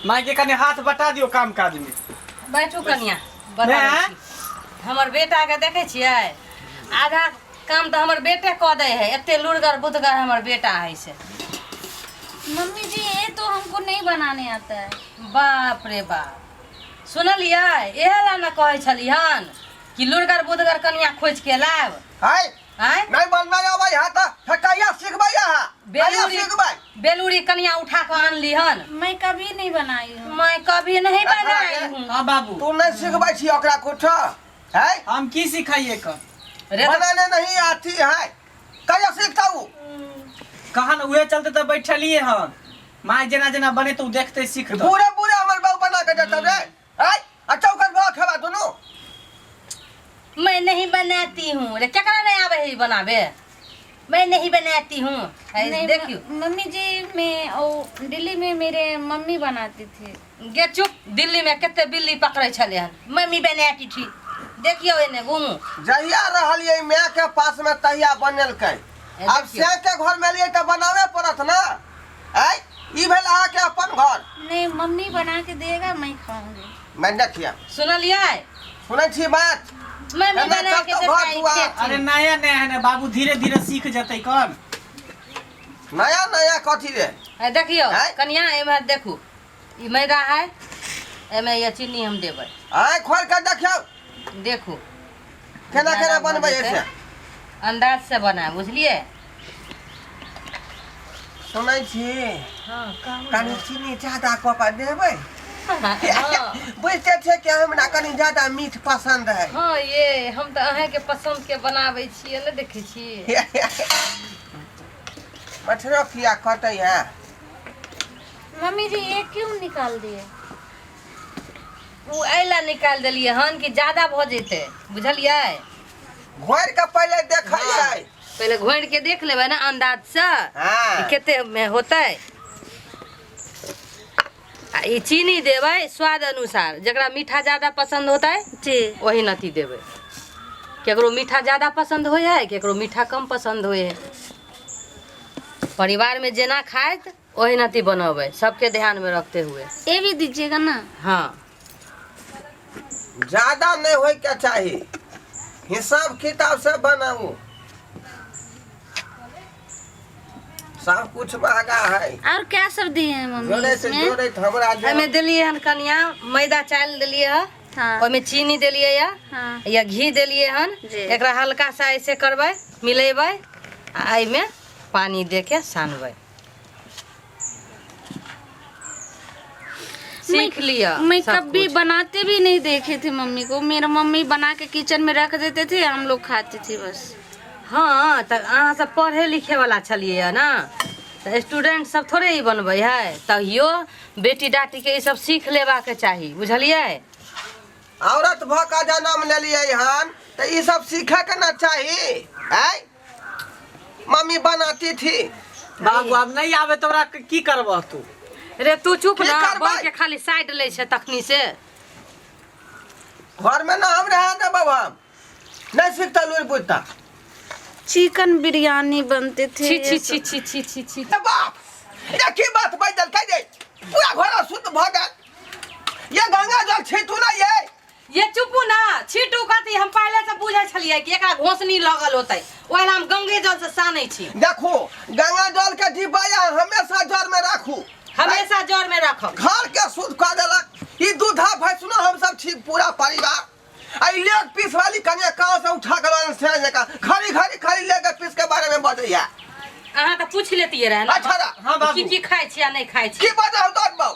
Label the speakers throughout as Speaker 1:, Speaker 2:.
Speaker 1: माय के कने हाथ बटा दियो काम काज में।
Speaker 2: बैठू कनिया, बताबै
Speaker 1: माय?
Speaker 2: छी। हमर बेटा के देखै छियै, आधा काम तऽ हमर बेटे कऽ दै है, एते लुरगर बुधगर हमर बेटा है से।
Speaker 3: मम्मी जी, ये तो हमको नहीं बनाने आता है।
Speaker 2: बाप रे बाप, सुनलियै? इएह ला ने कहै छलिहन कि लुरगर बुधगर कनिया खोजि के लायब।
Speaker 4: है।
Speaker 2: आँय?
Speaker 4: नहीं बनबै अबै है तऽ फेर कहिया सिखबै अहाँ? कहिया
Speaker 2: बेलूरी
Speaker 4: सिखबै?
Speaker 2: बेलूरी कनिया उठा कऽ आनली हन।
Speaker 3: मैं कभी नहीं बनाई हूँ।
Speaker 2: मैं कभी नहीं
Speaker 4: अच्छा,
Speaker 2: बनाई
Speaker 4: ये-
Speaker 2: हूँ।
Speaker 1: हाँ बाबू।
Speaker 4: तू नहीं सिखबै छी ओकरा कुछ है?
Speaker 1: हम की सिखाइए कर?
Speaker 2: रे तऽ-
Speaker 4: बनाने नहीं आती है, कहिया सीखता उ?
Speaker 1: कहान उहे चलते तऽ बैठलिए हन। माय जेना जेना बने तो देखते सीखते।
Speaker 4: पूरे पूरे हमर बाबू बना के देता रे। आय आ चौकस भऽ खेबा दुनू।
Speaker 2: मैं नहीं बनाती हूँ। रे केकरा नहीं आवे है बनावे? मैं नहीं बनाती हूँ। है,
Speaker 3: नहीं,
Speaker 2: देखियो।
Speaker 3: मम्मी जी, मैं ओ दिल्ली में मेरे मम्मी बनाती थी।
Speaker 2: गे चुप, दिल्ली में कते बिल्ली पकड़े छले हन, मम्मी बनाती थी। देखियो एने घूमू।
Speaker 4: जहिया रहलियै माय के पास में तहिया बनेलकै।
Speaker 2: ए,
Speaker 4: आब
Speaker 2: देखियौ।
Speaker 4: से के घर में एलियै तऽ बनावे पड़त ना। आय ई भेल अहाँके अपन घर।
Speaker 3: नहीं, मम्मी बना के देगा, मैं खाऊंगी।
Speaker 4: मैं देखिए।
Speaker 2: सुनलियै?
Speaker 4: सुनै छी बात?
Speaker 2: मम्मी
Speaker 4: एना
Speaker 2: बना के
Speaker 4: चलतौ घर
Speaker 2: देतै,
Speaker 4: दुआर।
Speaker 2: खेथिन।
Speaker 1: अरे नया नया है ना बाबू, धीरे धीरे सीख जतै कौन।
Speaker 4: नया नया कथी रे?
Speaker 2: ए, देखियौ।
Speaker 4: आँय?
Speaker 2: कनिया एम्हर देखू, ई मैदा है, एमे ये चीनी हम देबै।
Speaker 4: आय खोल के देखियौ।
Speaker 2: देखू।
Speaker 4: केना केना
Speaker 2: ज्यादा भऽ
Speaker 4: बनबै
Speaker 2: जेतै।
Speaker 4: से?
Speaker 2: अंदाज से बनाए, बुझलियै?
Speaker 4: सुनै छी?
Speaker 2: हाँ, कहू।
Speaker 4: कनि चीनी ज्यादा कऽ कऽ देबै।
Speaker 2: हाँ।
Speaker 4: बुझते छियै कि हमरा कनि ज्यादा मीठ पसंद है।
Speaker 2: हाँ, ये हम तऽ अहाँके पसंद के बनाबै छियै ने, देखै छी।
Speaker 4: मच्छरो किया कटै है?
Speaker 3: मम्मी जी, ये क्यों निकाल दिए?
Speaker 2: ओ एहि लए निकालि देलियै हन कि ज्यादा भऽ जेतै, बुझलियै?
Speaker 4: घोरि के पहिले देखै है।
Speaker 2: पहिले घोरि के देख लेबै ने अंदाज से
Speaker 4: हाँ।
Speaker 2: कि कते मे होतै। आ ई चीनी देबै स्वाद अनुसार, जकरा मीठा ज्यादा पसंद होतै
Speaker 3: जी।
Speaker 2: ओही नथी देबै। केकरो मीठा ज्यादा पसंद होइ है, केकरो मीठा कम पसंद होइ है। परिवार में जेना खाइत ओही नथी बनबै, सबके ध्यान में रखते हुए।
Speaker 3: ये भी दीजिएगा ना?
Speaker 2: हाँ।
Speaker 4: ज्यादा नहीं होय के चाही, हिसाब किताब से बनाऊ। सब कुछ महंगा है।
Speaker 3: और क्या सब दिए हैं मम्मी
Speaker 4: जोड़े से
Speaker 3: इसमें?
Speaker 4: जोड़े हमरा जो-
Speaker 2: एहिमे देलियै हन कनिया मैदा चालि देलियै हँ।
Speaker 3: हाँ।
Speaker 2: ओहिमे चीनी देलियै यऽ।
Speaker 3: हाँ।
Speaker 2: या घी देलियै हन।
Speaker 3: जी।
Speaker 2: एकरा हल्का सा ऐसे करबै, मिलेबै आ एहिमे पानी दे के सानबै। सीख लिअ।
Speaker 3: मैं
Speaker 2: सब
Speaker 3: कभी
Speaker 2: कुछ।
Speaker 3: बनाते भी नहीं देखे थे मम्मी को। मेरा मम्मी बना के किचन में रख देते थे, हम लोग खाते थे बस।
Speaker 2: हाँ, तऽ अहाँ सब पढ़े लिखे वाला छलियै ने, तऽ स्टूडेंट सब थोड़े ही बनबै है। तहियो बेटी डाटी के ई सब सीख लेबाक चाही, बुझलियै?
Speaker 4: औरत भऽ कऽ जन्म लेलियै हन तऽ ई सब सीखे के ना चाही। आय मम्मी बनाती थी।
Speaker 1: बाबू, आब नहीं आवे तोरा की करबह तू?
Speaker 2: रे तू चुप
Speaker 4: की
Speaker 2: ना।
Speaker 4: करबै?
Speaker 2: बड़ के खाली साइड लै छै तखनी से।
Speaker 4: घर में ना हम रह देबौ, हम नहीं सीखता लुरि बुझता।
Speaker 3: चिकन बिरयानी बनते थे।
Speaker 2: छी
Speaker 3: ये
Speaker 2: छी
Speaker 3: सब।
Speaker 2: छी छी छी छी छी।
Speaker 4: ए बाप ये की बात बाजल कै जे पूरा घर अशुद्ध भऽ गेल। ये गंगा जल छीटू ना ये।
Speaker 2: ये चुपू ना, छीटू कथी? हम पहले से बुझै छलियै कि एकरा घोसनी लगल होतै, ओहि ला हम गंगे जल से सानै छी।
Speaker 4: देखू, गंगा जल के डिब्बा यहाँ हमेशा जर में राखू।
Speaker 2: हमेशा जर में रखब।
Speaker 4: घर के शुद्ध कऽ देलक ई दूधा भैंसुना। हम सब छी पूरा परिवार। आ ई लेग पीस वाली कनिया कहाँ से उठा के लान से जका घड़ी घड़ी खाली लेग पीस के बारे में बजैया।
Speaker 2: अहाँ तऽ पूछि लेतियै रहए ने।
Speaker 4: अच्छा रा।
Speaker 1: हाँ बाबू।
Speaker 2: की की खाइ छी आ नहि खाइ छी।
Speaker 4: की बजै हौ तोर बाबू?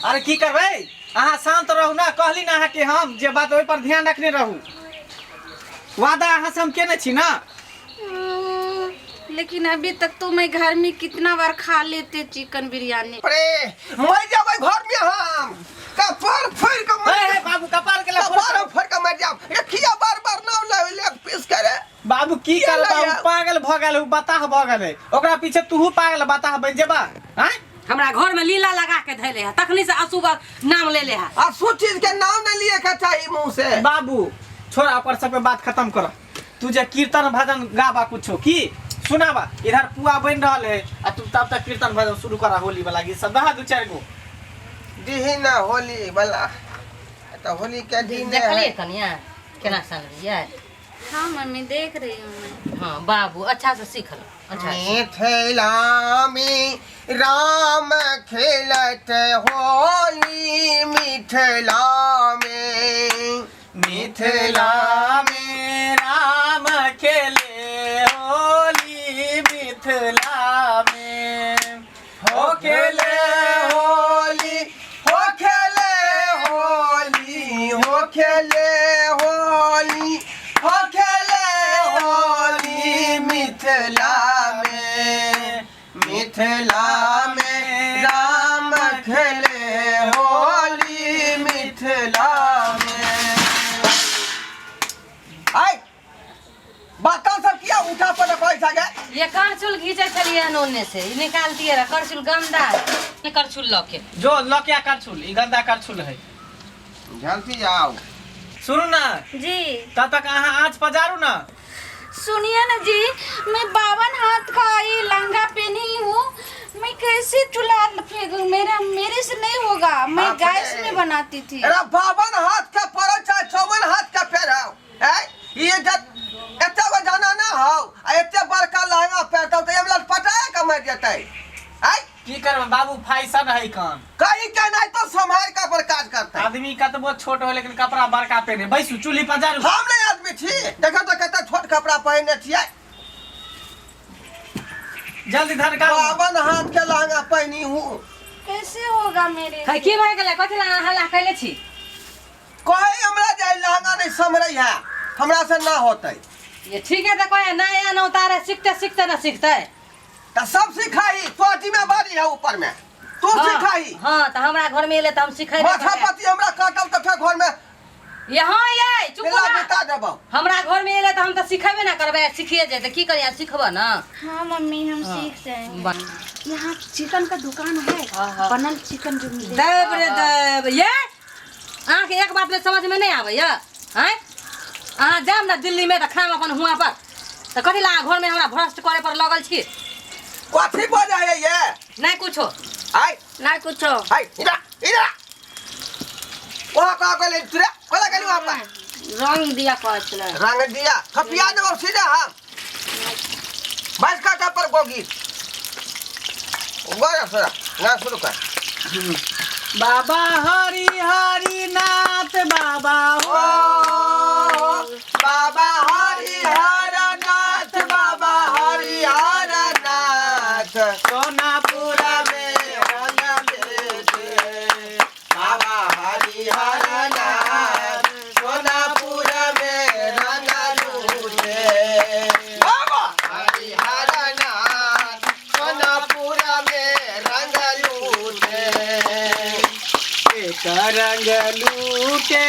Speaker 1: अरे की करबै, अहाँ शांत रहू ना। कहली ना अहाँके हम जे बात, ओहि पर ध्यान रखने रहू। वादा अहाँ से हम केने छी ना।
Speaker 3: लेकिन अभी तक तो मैं घर में कितना बार खा लेते चिकन बिरयानी।
Speaker 4: अरे मर जाबै घर में हम, कपार फोड़ के मर।
Speaker 1: हे बाबू, कपार के
Speaker 4: कपार फोड़ के मर जाब। ये किया बार बार नाम ले लेग पीस करे?
Speaker 1: बाबू की
Speaker 4: किया
Speaker 1: करबा,
Speaker 4: लगे?
Speaker 1: उ पागल भऽ गेल, उ बताह भऽ गेलै। ओकरा पीछे तूहू पागल बताह बनि जेबा आँय?
Speaker 2: हमरा घर में लीला लगा के धैले है, तखनी से अशुभ नाम ले ले है।
Speaker 4: अशुभ चीज के नाम नहीं लिए के चाहिए मुंह से।
Speaker 1: बाबू छोड़ा, ओकर सबके बात खत्म कर। तू जे कीर्तन भजन गाबा, कुछो की सुनाबा। इधर पुआ बन रहल है आ तू तब तक कीर्तन भजन शुरू करा। होली वाला गीत सब दहा दू चारि गो।
Speaker 4: दीही ना होली वाला तऽ होली के दिन
Speaker 2: देखलियै कनिया केना सनलियै?
Speaker 3: हाँ मम्मी, देख रही हूँ मैं।
Speaker 2: हाँ बाबू, अच्छा से सीख लो, अच्छा से।
Speaker 4: मिथिला में राम खेलत होली, मिथिला में,
Speaker 1: मिथिला में राम खेले होली, मिथिला में हो खेले
Speaker 4: होली, हो खेले होली, हो खेले होली, हो खेले होली, मिथिला में, मिथिला में राम खेले होली, मिथिला में। आय बर्तन सब किया उठा पर पैसा के?
Speaker 2: ये करछुल घीचै छलियै हन ओन्ने से, ई निकालतियै रह करछुल, गंदा है करछुल लऽ के।
Speaker 1: जो लऽ के आ करछुल, ई गंदा करछुल है।
Speaker 4: जल्दी जाओ।
Speaker 1: सुनू ना।
Speaker 3: जी।
Speaker 1: तब तक अहाँ आँच पजारू ना।
Speaker 3: सुनिए ना जी, मैं 52 हाथ का ये लहंगा पहनी हूँ, मैं कैसे चूल्हा फेंकूं? मेरा मेरे से नहीं होगा। मैं
Speaker 4: बाप रे।
Speaker 3: गैस में बनाती थी।
Speaker 4: अरे 52 हाथ का पड़ो चाहे 54 हाथ का पेराओ, हैं ये जब एते गो जाना ना हो आ एते बड़का लहंगा पहिरतौ तऽ एमला पटाए के मरि जेतै। आय
Speaker 1: की करबै बाबू, फैशन है कान।
Speaker 4: कहीं के नहीं तो सम्हार के पर काज करतै।
Speaker 1: आदमी कतबो छोट हो लेकिन कपड़ा बड़का पहने। बैसू, चूल्ही पजारू।
Speaker 4: हम नहीं आदमी छी, देखो तो कते छोट कपड़ा पहिरने छियै।
Speaker 1: जल्दी धनकारू।
Speaker 4: 52 हाथ के लहंगा पहिनी हूँ।
Speaker 3: कैसे होगा मेरे
Speaker 2: है
Speaker 3: से?
Speaker 2: की भए गेलै? कथी लए अहाँ हल्ला कैले छी?
Speaker 4: कहे हमरा जे लहंगा नहीं सम्हरै है, हमरा से ना होतै।
Speaker 2: ये ठीक है, तऽ कहे नया न उतारे, सीखते सीखते न सीखते।
Speaker 4: तऽ सब सिखाही, तो जिम्मेवारी है ऊपर में, तू
Speaker 2: हाँ,
Speaker 4: सिखाही।
Speaker 2: हाँ, तऽ हमरा घर में एलै तऽ हम सिखेबै।
Speaker 4: माथा पति हमरा काटल तऽ फेर घर में
Speaker 2: यहाँ ये चुप
Speaker 4: मेला
Speaker 2: ना।
Speaker 4: बिता देबौ।
Speaker 2: हमरा घर में एलै तऽ हम तऽ सिखेबे ना करबै, सिखिए जेतै। की करिया, सिखबऽ ना?
Speaker 3: हाँ मम्मी, हम सीख जाएंगे। यहाँ चिकन का दुकान है?
Speaker 2: हाँ, हाँ।
Speaker 3: बनल चिकन जो मिले।
Speaker 2: देब रे देब। ये अहाँके एक बात में समझ में नहीं आबैया? आँय, अहाँ जायब ने दिल्ली में तऽ खायब अपन हुआँ पर, तऽ कथी लए अहाँ घर में हमरा भ्रष्ट करे पर लगल छी?
Speaker 4: कथी बजै है ये?
Speaker 2: नहीं कुछो।
Speaker 4: आय
Speaker 3: ना कुछो।
Speaker 4: आय इधर इधर, वहाँ कहाँ गेलै तुरे? कहाँ गेली वहाँ पर?
Speaker 3: रंग दिया कहै छलै।
Speaker 4: रंग दिया खपिया देबौ सीधे हम। बस काटा पर गोगी गोरा सोरा ना शुरू कर।
Speaker 1: बाबा हरि हरि नाथ बाबा हो,
Speaker 4: बाबा हरि हर नाथ, बाबा हरि हर नाथ,
Speaker 1: सोनापुरा
Speaker 4: में रंग बेचे, बाबा हरि हर नाथ, सोनापुर में रंग लूटे, बाबा हरि हर नाथ, सोनापुर में रंग लूटे।
Speaker 1: एक रंग लूटे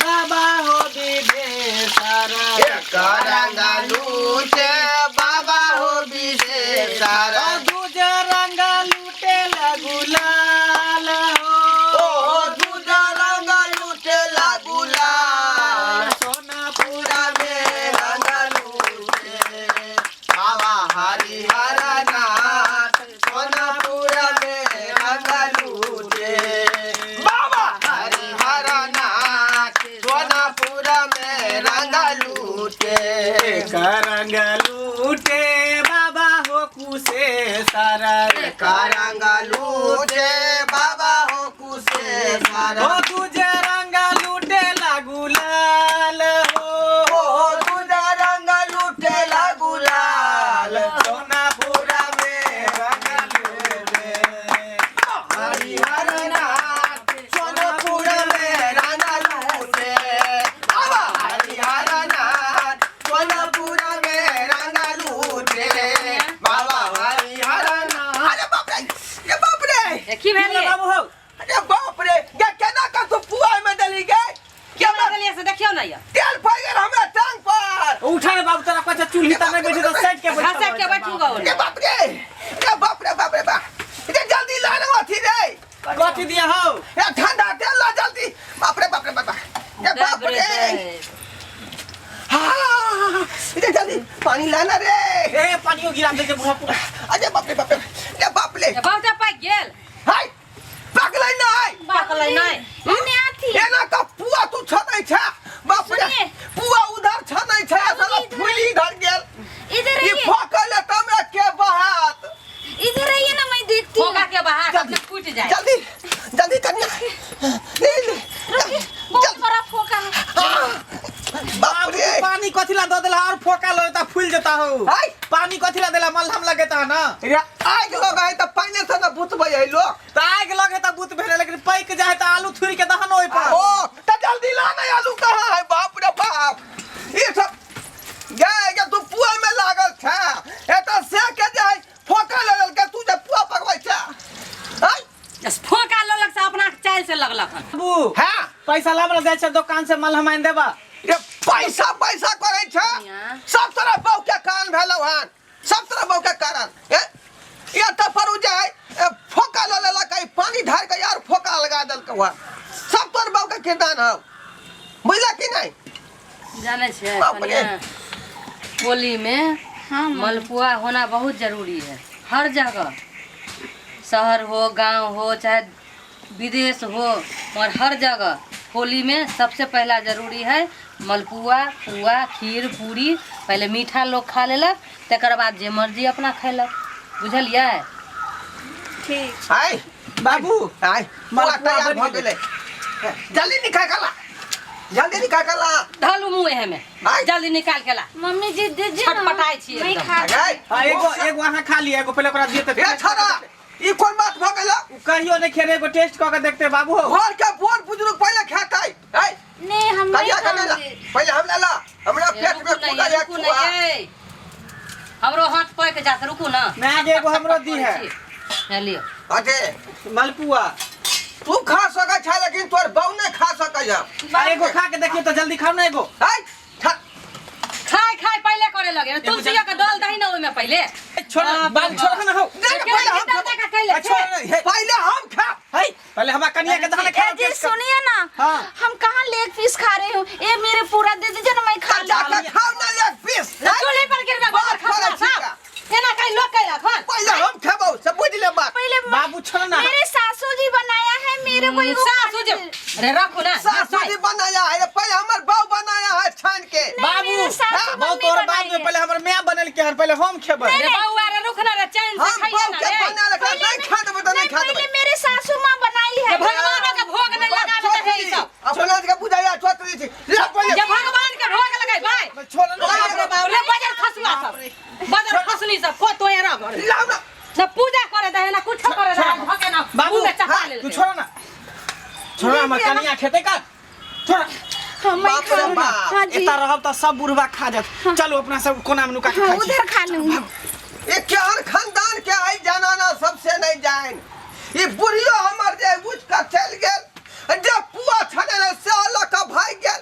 Speaker 1: बाबा हो विदेशर,
Speaker 4: एक रंग लूटे बाबा हो विदेशर,
Speaker 1: दूज रंग लूटे गुलाल हो,
Speaker 4: ओ दूज रंग लूटे गुलाल,
Speaker 1: सोनापुरा
Speaker 4: में रंग लूटे, बाबा हरि हर नाथ, सोनापुर में रंग लूटे, बाबा हरि हर नाथ, सोनापुर में रंग लूटे।
Speaker 1: एक रंग लूटे बाबा हो कुशेश्वर,
Speaker 4: एक रंग लूटे बाबा हो कुशेश्वर,
Speaker 1: हो दूज रंग लूटे गुलाल हो,
Speaker 4: ओ दूज रंग लूटे गुलाल,
Speaker 1: सोनापुर में रंग लूटे,
Speaker 4: हरि हर नाथ, सोनापुर में रंग लूटे, बाबा हरि हर नाथ, सोनापुर में रंग लूटे, बाबा हरि हर नाथ। अरे बाप रे, ये बाप रे,
Speaker 2: की भेल
Speaker 1: बाबू हो?
Speaker 4: अरे बाप रे, गे केना का तू पुआ में दली गे?
Speaker 2: क्या भेल से देखियौ ना, ये
Speaker 4: तेल फैल गेल हमरा टांग पर।
Speaker 1: उठा रे बाबू, तोरा कहै चूल्ही तर नहीं बैठे तो साइड के बैठ।
Speaker 2: घसक के बैठू गो।
Speaker 4: ये बाप रे, ये बाप रे, बाप रे बाप, ये जल्दी ला ना अथी रे।
Speaker 1: कथी दिया हो?
Speaker 4: ये ठंडा तेल ला जल्दी। बाप रे बाप रे बाप, ये बाप रे, हाँ ये जल्दी पानी लाना रे।
Speaker 1: ए पानियो गिरा दे के बुढ़ा पूरा।
Speaker 4: अरे बाप रे बाप रे, ये बाप रे,
Speaker 2: बहुत पाकि गेल।
Speaker 4: हाय पकलै नहीं।
Speaker 2: फकलै नहि।
Speaker 3: एने आथी।
Speaker 4: एना का पुआ तू छनै छै बाप रे।
Speaker 3: सुनिए।
Speaker 4: पुआ उधर छनै छै, साला
Speaker 3: इधर।
Speaker 4: फूली इधर गेल।
Speaker 3: इधर
Speaker 4: ई
Speaker 3: आइए।
Speaker 4: फकल त हमरा के बहात।
Speaker 3: इधर आइए ना, मैं देखती हूँ।
Speaker 2: फोका के बाहर
Speaker 4: जल्दी।
Speaker 2: अपने फूट जाए।
Speaker 4: जल्दी जल्दी कन्या, ले ले।
Speaker 3: रुकिए, बहुत बड़ा फोका है।
Speaker 4: बाप रे।
Speaker 1: पानी कथी ला दऽ देला और फोका लो त फूल जेता हो।
Speaker 4: आइ।
Speaker 1: पानी कथी ला देला, मलहम लगेता है ना।
Speaker 4: रे आगि लगै त पानि से न बुतबै है लोग।
Speaker 1: त आगि लगे त बुत भेले, लेकिन पैक जाए त आलू थुरि के दहन ओइ पर।
Speaker 4: ओ त जल्दी ला ना, आलू कहाँ है? बाप रे बाप, ई सब गे गे तू पुआ में लागल छै, एतऽ से के जाय फोका लगल के तू जे पुआ पकबै छै। आइ।
Speaker 2: फोका लगलक से अपना चाइल से लगलक हन।
Speaker 1: बाबू।
Speaker 4: हाँ।
Speaker 1: पैसा लाबला जाइ छै दुकान से मलहम आनि देबा।
Speaker 4: रे पैसा पैसा करै छै, सब तरह बहू के कारण भेलौ हन, सब तरह बहू के कारण। ए ये तऽ पर उ जे है, ए, फोका लऽ लेलक, ई पानी ढारि के यार फोका लगा देलकौ हन, सब तोर बहू के किरदान हौ, बुझलक कि नहि?
Speaker 2: जानै छियै
Speaker 4: बाप रे।
Speaker 2: कनिया, होली में
Speaker 3: हाँ मम्मी।
Speaker 2: मलपुआ होना बहुत जरूरी है हर जगह, शहर हो गांव हो चाहे विदेश हो, और हर जगह होली में सबसे पहला जरूरी है मलपुआ, पुआ, खीर, पूरी। पहले मीठा लोग खा लेलक, तकर बाद जे मर्जी अपना खैलक, बुझलियै?
Speaker 3: ठीक।
Speaker 4: आइ
Speaker 1: बाबू।
Speaker 4: आइ पुआ
Speaker 1: मलपुआ
Speaker 4: तैयार
Speaker 1: बनि
Speaker 4: भऽ
Speaker 1: गेलै।
Speaker 4: गेलै, जल्दी निकाल के ला, जल्दी निकाल के ला।
Speaker 2: धलू मुँह एमे।
Speaker 4: आइ।
Speaker 2: जल्दी निकाल के ला।
Speaker 3: मम्मी जी दीजिए ना।
Speaker 2: छटपटाइ छी
Speaker 3: मैं
Speaker 2: एकदम।
Speaker 3: खा
Speaker 4: गै,
Speaker 1: हाँ, एगो एगो अहाँ खा लिअ, एगो पहिले ओकरा दिअ तऽ।
Speaker 4: रे छोरा, ई कोन बात भऽ गेल?
Speaker 1: कहियो नहि खेने, एगो टेस्ट कऽ के देखते बाबू हो।
Speaker 4: घर के बूढ़ बुजुर्ग पहिले खेतै। ऐ
Speaker 3: नहीं, हम नहीं
Speaker 4: कहिया के ला,
Speaker 3: खाएंगे।
Speaker 4: पहिले हम ला, हमरा पेट में
Speaker 2: रुकू
Speaker 4: कूदा
Speaker 2: ना,
Speaker 4: या
Speaker 2: रुकू ना,
Speaker 4: छुआ।
Speaker 2: ये। हमरो हाथ पक जात, रुकू ना।
Speaker 1: मैं आगे एगो हमरो दी है।
Speaker 2: है लियो।
Speaker 4: अरे
Speaker 1: मलपुआ
Speaker 4: तू खा सकै छै लेकिन तोर बहू नहि खा सकै है।
Speaker 1: आ एगो खा के देखियो तऽ जल्दी खाओ ना एगो।
Speaker 4: ऐ
Speaker 2: खाय खाय पहिले करे लगे तुलसियो के दल दही ना ओइमे पहिले।
Speaker 1: छोड़ बाल, छोड़ ना हो।
Speaker 4: नहीं, पहिले हम
Speaker 2: केना
Speaker 4: खेबै।
Speaker 2: के कैले
Speaker 1: आ, छोड़ ना, हे।
Speaker 4: पहिले हम खा।
Speaker 1: है पहले हमरा कनिया के दहन
Speaker 3: ए
Speaker 1: खाओ।
Speaker 3: जी सुनिए ना।
Speaker 1: हाँ।
Speaker 3: हम कहाँ लेग पीस खा रहे हूँ, ये मेरे पूरा दे दीजिए ना, मैं खा
Speaker 4: त जाके
Speaker 3: लूँगी।
Speaker 4: खाओ ना एक पीस।
Speaker 2: चूल्ही पर गिरबे
Speaker 4: बात
Speaker 2: गोबर
Speaker 4: करै
Speaker 2: खसला
Speaker 4: छी
Speaker 2: साहब।
Speaker 4: का?
Speaker 2: एना कहीं लोग कैलक हन?
Speaker 4: पहिले हम खेबौ से बुझ ले बात।
Speaker 3: पहले
Speaker 1: बाबू छोड़ ना।
Speaker 3: मेरे सासू जी बनाया है मेरे को, ये वो
Speaker 2: सासू
Speaker 3: खाने
Speaker 2: जी
Speaker 3: दे-
Speaker 2: अरे रखू ना।
Speaker 4: सासू जी बनाया है, पहिले हमर बहू बनाया है छान के।
Speaker 1: बाबू
Speaker 3: मेरे सासू
Speaker 1: हाँ,
Speaker 3: मम्मी
Speaker 1: बहुत तोहर बाद
Speaker 3: बनाई
Speaker 1: में
Speaker 3: है।
Speaker 1: पहले हमर माय बनल के हन, पहले हम खेबै।
Speaker 2: रे बउआ रे रुक ना रे, चैन से
Speaker 4: हम
Speaker 2: खाइए
Speaker 4: बहू
Speaker 2: ना
Speaker 4: के
Speaker 2: रे।
Speaker 4: बना रखा
Speaker 3: पहले
Speaker 4: नहीं खा देबै तऽ नहीं
Speaker 3: नहीं,
Speaker 4: खा
Speaker 3: पहले
Speaker 4: देबै।
Speaker 3: मेरे सासू माँ बनाई है।
Speaker 2: ये भगवान के भोग नहीं लगावे दे है ई सब।
Speaker 4: अपना के बुझाया चोतरी छी ले पहिले।
Speaker 2: ये भगवान के भोग लगाई भाई।
Speaker 1: छोड़ ना।
Speaker 2: बाप रे बाप रे, बजर खसुआ सब, बजर खसनी सब को तो एरा घर
Speaker 4: लाउ ना।
Speaker 2: ना पूजा करे दे ना कुछ करे दे, भके ना
Speaker 1: बाबू,
Speaker 2: मुंह में चपा
Speaker 4: हाँ,
Speaker 2: ले।
Speaker 1: तू छोड़ ना, छोड़ हमर कनिया खेतै का, छोड़।
Speaker 3: हम मैं
Speaker 4: बाप रे
Speaker 3: खाऊंगी।
Speaker 4: बाप।
Speaker 3: हाँ जी।
Speaker 1: एता रहब तऽ सब बुढ़वा खा जात। चलू अपना सब कोना में नुका के
Speaker 3: हाँ,
Speaker 1: खाइ छी।
Speaker 3: उधर खा लूंगी।
Speaker 4: ये केहन खानदान के आई जनाना सबसे नहीं जान। ई बुढ़ियो हमर जे उठ के चलि गेल, जे पुआ छने रहे से लऽ के भागि गेल।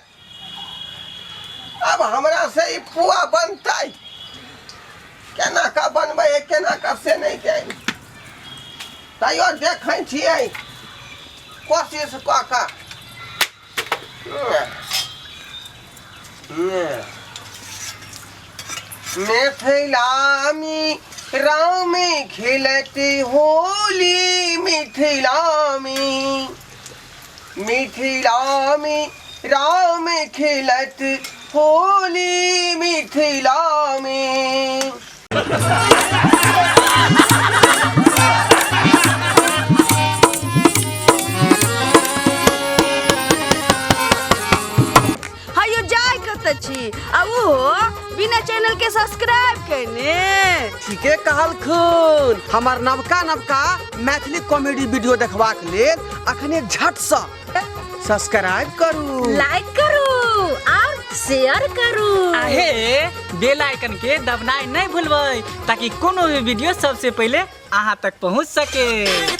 Speaker 4: अब हमरा से ई पुआ बनतै केना का बनबै है केना का से नहीं जान। तैयो देखै छियै कोशिश कऽ कऽ। मिथिलामी राम खेलती होली, मिथिलामी मिथिलामी राम खेलत होली, मिथिलामी।
Speaker 5: हयो जाय कतऽ छी आ ओहो बिना चैनल के सब्सक्राइब केने?
Speaker 4: ठीके कहलखुन। हमर नवका नवका मैथिली कॉमेडी वीडियो देखबाक लेल अखने झटसँ सब्सक्राइब करू,
Speaker 5: लाइक करू और शेयर करू।
Speaker 1: आहे बेल आइकन के दबनाइ नहि भूलबै ताकि कोनो भी वीडियो सबसे पहिले अहाँ तक पहुँच सके।